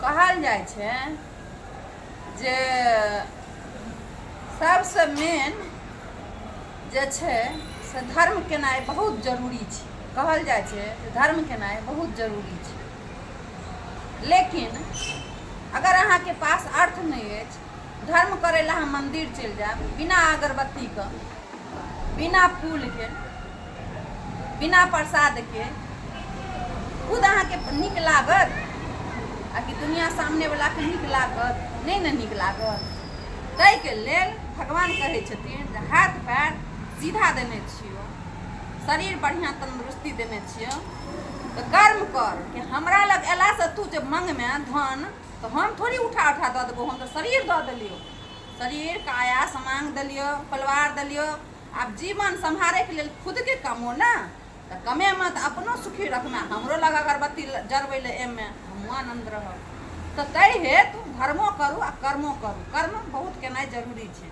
कहल जाइ छै जे सबसँ मेन जे छै से धर्म केनाइ बहुत जरूरी छै। कहल जाइ छै जे धर्म केनाइ बहुत जरूरी छै, लेकिन अगर अहाँके पास अर्थ नहि अछि, धर्म करै लए अहाँ मन्दिर चलि जायब बिना अगरबत्तीके, बिना फूलके, बिना प्रसादके, खुद अहाँके नीक लागत आ कि दुनिआँ सामनेवलाके नीक लागत? नहि ने नीक लागत। ताहिके लेल भगवान कहै छथिन जे हाथ पैर सीधा देने छियौ, शरीर बढ़िआँ तन्दुरुस्ती देने छियौ, तऽ कर्म कर कि हमरा लग अयलासँ तू जे मङ्गमे धन, तऽ हम थोड़ी उठा उठा दऽ देबौ। हम तऽ शरीर दऽ देलियौ, शरीर काया समांग देलियौ, परिवार देलियौ। आब जीवन सम्हारैके लेल खुदके कमो ने। तऽ कमेमे तऽ अपनो सुखी रखमे, हमरो लग अगरबत्ती जरबै लए एमे हमहूँ आनन्द रहब। तऽ ताहि हेतु धर्मो करू आ कर्मो करू। कर्म बहुत केनाइ जरूरी छै।